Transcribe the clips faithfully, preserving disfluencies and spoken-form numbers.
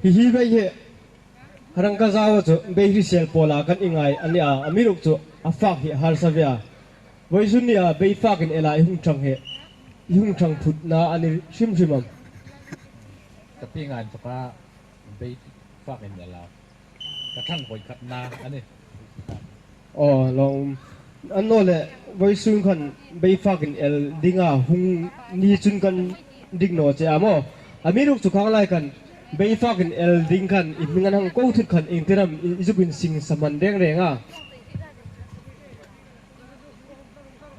Hi hi bei hi, harang ka zau chu, bei hrisel pawla kan ingai a nia, amiruokchu, a fak hi harsa ve a. Voisun nia, bei fakin ela i hung thang hi, i hung thang phutna a ni hrim hrim am? Ka pi ngan chaka, bei fakin ela. Ka thang voi khatna a ni. Aw, long. Annawleh, voisun khan bei fakin el dinga hung ni chun kan ding naw che a maw. Amiruokchu khang lai khan bei fakin el ding khan i hming an hang ko thut khan iengtin am i, i zuk insing sa man reng reng a.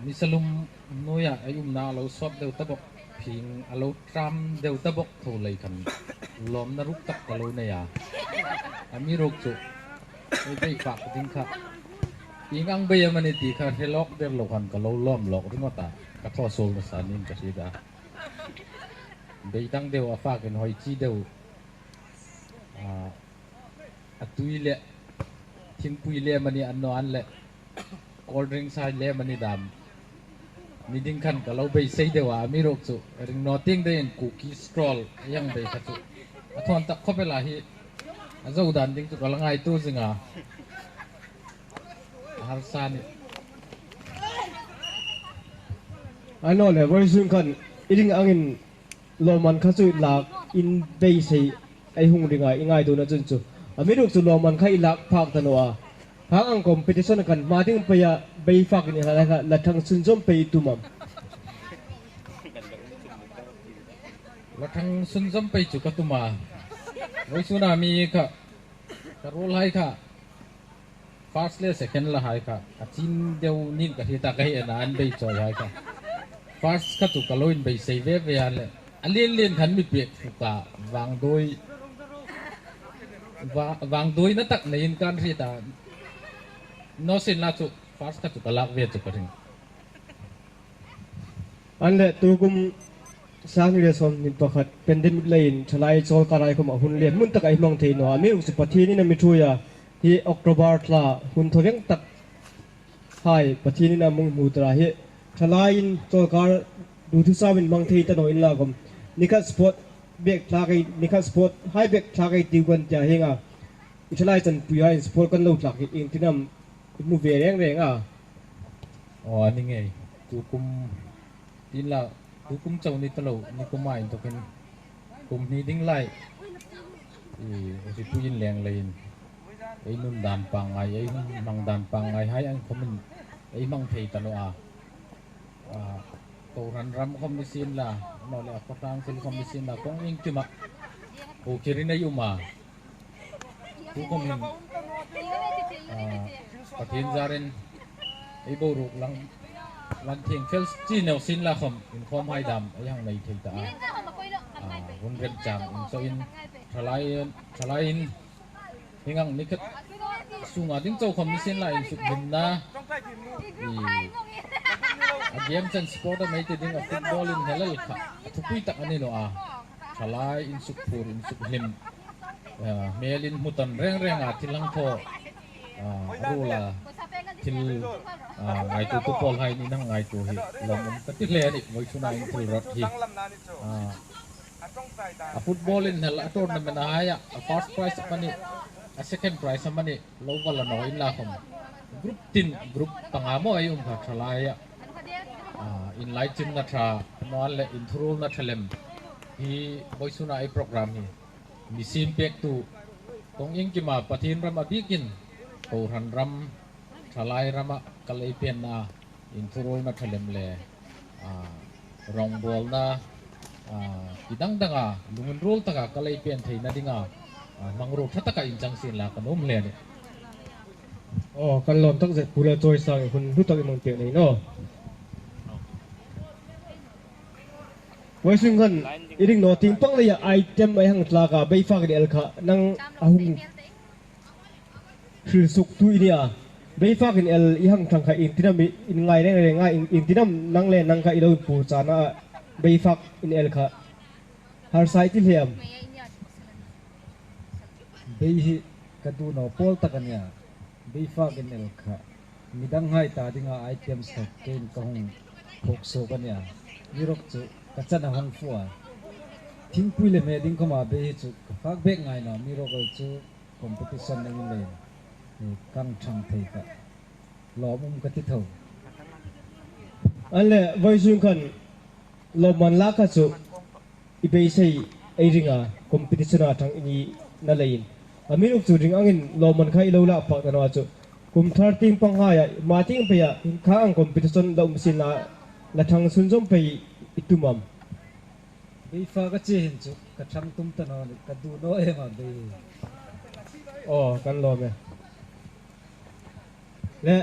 Ni salum nuoia ei umna a lo sawt deu ta bawk, phing a lo ṭam deu ta bawk tho lei khan lawmna ruk tak ka lo nei a. Amiruokchu, ei bei fak ding kha, ieng ang bei am a ni ti kha hre lawk der lo khan ka lo lawm lawk ringawt a, ka thaw suol nasa niin ka hriet a. Bei dang deu a fakin hoi chi deu, a, a tui le, thingpui le mani an naw an le, cold drink sai le mani dam. Ni ding khan ka lo beisei deu a, amiruokchu, ring naw ting deiin cookie stroll, a hang bei kha chu. A thawn tak khawp el a hi, a zo dan ding chu ka la ngaituo zing a. A harsa ni. Annawleh, voisun khan, i ring angin, lawmman kha chu lak in beisei ei hung ring a, i ngaituona chun chu. Amiruokchu lawmman kha i lak phak ta naw a. Khang ang competition kan hma ding peia bei fakin i hla kha la thang sunzawm pei i tum am? La thang sunzawm pei chu ka tum a. Voisuna mi kha, ka ruolhai kha, first le second la hai kha, a chin deu niin ka hriet a, ka hi en a, an bei chawi hai kha. First kha chu ka lo inbeisei ve ve a le. A lien lien khan mi pek fu ka vangdoi, va-, vangdoina tak neiin kan hriet a. Naw sin la chu first kha chu ka lak ve chu ka ring. Annawleh tukum sang le sawmhni pakhat pandemic leiin thalai chawlkar hai khawm a hun le hmun taka ei hmang thei naw a. Amiruokchu Pathienin a mi ṭhuoi a, hi October thla hun thaw veng tak hai Pathienin a mi hmu tar a, hi thalaiin chawlkar duthusauin hmang thei ta naw inla khawm, ni khat sport bek thlak ei, ni khat sport hai bek thlak ei tiu kan tia hieng a. I thalai chanpuihaiin sport kan lo thlak hi iengtin am i hmu ve reng reng a? Aw, a ni ngei. Tukum, tienla, tukum chau ni ta lo, ni kuma inthawkin kum hni ding lai, i, ripuiin leng leiin ei nun dan pangngai, ei hmang dan pangngai hai ang khawmin ei hmang thei ta naw a. A, kohran ram khawm ni sien la, annawleh a khawtlang thil khawm ni sien la, kawng iengkima, ko kirin ei um a. Tukhawm hin, a, Pathien zarin, ei boruok lang, lan thieng fel chi neu sien la khawm, inkhawmhai dam, ei hang nei thei ta a. A, hun remchang, inchawin, thalai, thalaiin, hieng ang ni khat sunga ding chau khawm ni sien la insukhlimna, i, a game chen sport a mei ti ding a football in hel el kha, a thupui tak a ni naw a. Thalai insukphur, insukhlim, a, hmel inhmu tan reng reng a, thil hang thaw, a, a ruol a, thil, a, ngaituotu pawlhai ni nang ngaituo hi lawmum ka ti hle a nih, voisuna inthil rawt hi. A, a football in hel a tournament a hai a, a first prize amani, a second prize amani, lo va la naw inla khawm, group tin, group panga maw ei um kha thalaia. A, inlaichinna ṭha, annawleh inthuruolna ṭha lem hi voisuna ei program hi mi siem pektu, kawng iengkima Pathien ram a bikin, kohran ram, thalai rama kal ei penna, inthuruolna ṭha lem le, a, rawngbawlna, a, ti dang danga, lunginruol taka kal ei pen theina dinga, a, hmangruo ṭha taka inchang sien la ka nuom hle a nih. Aw, kan lawm tak zet Pu Lalchawisang, hun hlu tak i hmang pek leiin aw. Voisun khan, i ring naw tieng pang leia item ei hang thlak a, bei fakin el kha, nang a hung hril suktu i ni a. Bei fakin el i hang thang kha iengtin am i, in ngai reng reng a, in, iengtin am nang le nang kha i lo inpur chana a, bei fakin el kha harsa i ti hle am? Bei hi ka dunaw pawl tak a nia. Bei fakin el kha, midang hai ta dinga item sawt kein ka hung phawk suok a nia. Amiruokchu ka chan a hung fu a. Thingpui le hme ding khawma bei hi chu ka fak bek ngai naw, amiruokchu competition a ni leiin, eh, kan ṭhang thei ka lawm um ka ti tho. An leh, vawisun khan lawmman lak kha chu i beisei ei ring a, competition-a ṭhang i nina leiin. Amiruokchu ring angin lawmman kha i lo lak phak ta naw a chu, kum thar tieng panghaia, hma tieng peia, khang ang competition la um sienla, la ṭhang sunzawm pei i tum am? Bei fak a chie hin chu ka ṭhang tum ta naw ni, ka duh naw em a bei. Aw, kan lawm e. Le,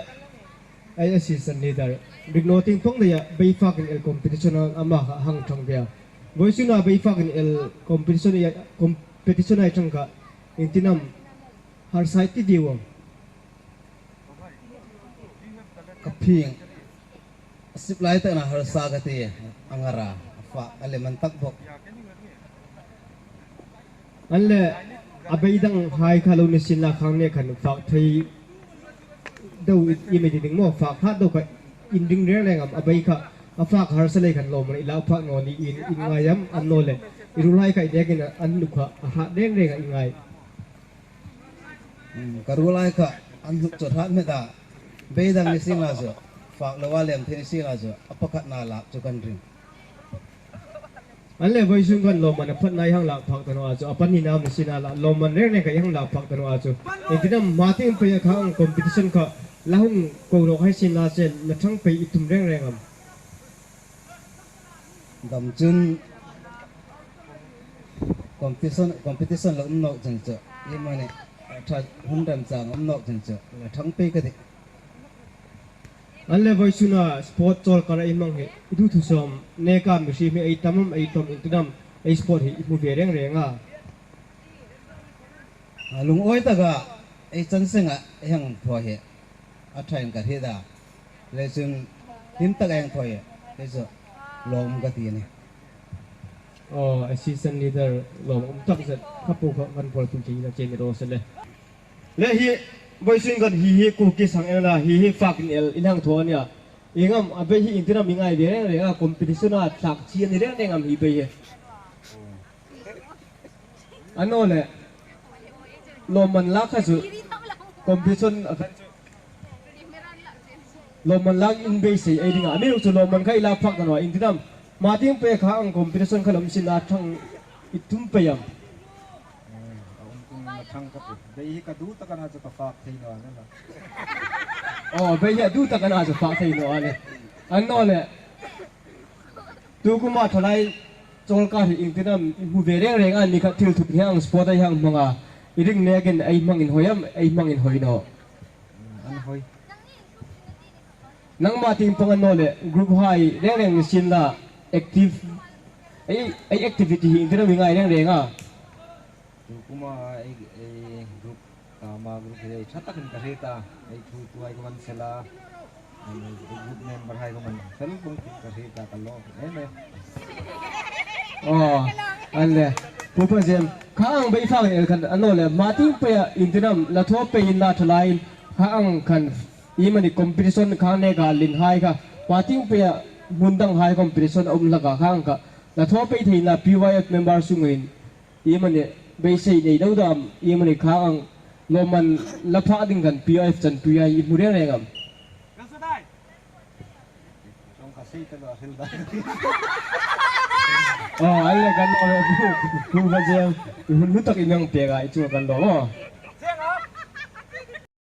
ei assistant leader, ring naw tieng pang leia bei fakin el competition-a ama kha hang ṭhang ve a. Vawisuna bei fakin el competition-a, competition-a i ṭhang kha, ieng tin am harsa i ti deu am? Ka phing. A sip lai takna harsa ka ti, a ngar a, a fak, a lem an tak bawk. An leh, a bei danghai kha lo ni sienla, khang nek khan fak thei deu i, i mi ti ding maw, fak hrat deu kha in ring reng reng am, a bei kha a fak harsa lei khan lawmman i lak phak naw niin in ngai am, annawleh i ruolhai kha i nekin an hnuk kha a hrat reng reng a i ngai. Hmm, ka ruolhai kha an hnuk chu hrat met a, bei dang ni sienla chu, fak loa lem thei ni sienla chu, a pakhatna lak chu kan ring. An leh, vawisun khan lawmman a phatna i hang lak phak ta naw a chu, a pahnina ni sienla, lawmman reng reng kha i hang lak phak ta naw a chu, ieng tin am hma tieng peia khang ang competition kha la hung ko nawk hai sienla chen, la ṭhang pei i tum reng reng am? Dam chun competition, competition la um nawk chun chu, iemani a ṭha hun remchang um nawk chun chu, la ṭhang pei ka tih. An leh, vawisuna sport chawlkar ei hmang hi i duthusawm neka mihriem hi ei tam am, ei tawm, ieng tin am ei sport hi i hmu ve reng reng a? A lungawi taka ei chan senga ei hang thaw hi a ṭhain ka hriet a. Leiin chun hlim taka ei hang thaw hi, kei chu lawm ka ti a nih. Aw, assistant leader lawmum tak zet, kha po kha kan pawl tum ching na chen ni ro se le. Le hi, vawisun khan hi hi Kuki sang en la, hi hi fakin el in hang thaw a nia. Ieng am, a bei hi ieng tin am i ngai ve reng reng a, competition-a thlak chi a ni reng reng am hi bei hi? Annawleh, lawmman lak kha chu competition a, lawmman lak in beisei ei ring a. Amiruokchu lawmman kha i lak phak ta naw a, ieng tin am hma tieng pei kha ang competition kha la um sienla ṭhang i tum pei am? Eh, a um tum a ṭhang ka ti. Bei hi ka duh tak a na chu ka fak thei naw a na. Aw, bei hi a duh tak a na chu fak thei naw a nih. Annawleh, tu kuma thalai chawlkar hi ieng tin am i hmu ve reng reng a, ni khat thil thup hi ang sport ei hang hmang a, i ring nekin ei hmang inhawi am, ei hmang inhawi naw? An hawi. Nangma tieng pang annawleh group hai reng reng ni sienla, active, ei, ei activity hi ieng tin am i ngai reng reng a? Tu kuma ei, ei group, kama group hi ei ṭha takin ka hriet a, ei thuoituhai khawm an fel a, ei group member hai khawm an fel bawk tiin ka hriet a, ka lawm em em. Aw, an leh, Pu Pazem, kha ang bei fak el khan annawleh, hma tieng peia ieng tin am la thaw pei inla thalaiin, kha ang khan iemani competition khang neka lien hai kha, hma tieng peia hmun danghai competition a um hlak a, kha ang kha la thaw pei thei inla P Y F member sungin iemani beisei nei lo dam, iemani kha ang lawmman la phak ding khan P Y F chanpuia i hmu reng reng am? Aw, an leh, kan lawm e, Pu, Pu Pazem, hun hlu tak in hang pek a, i chunga kan lawm aw.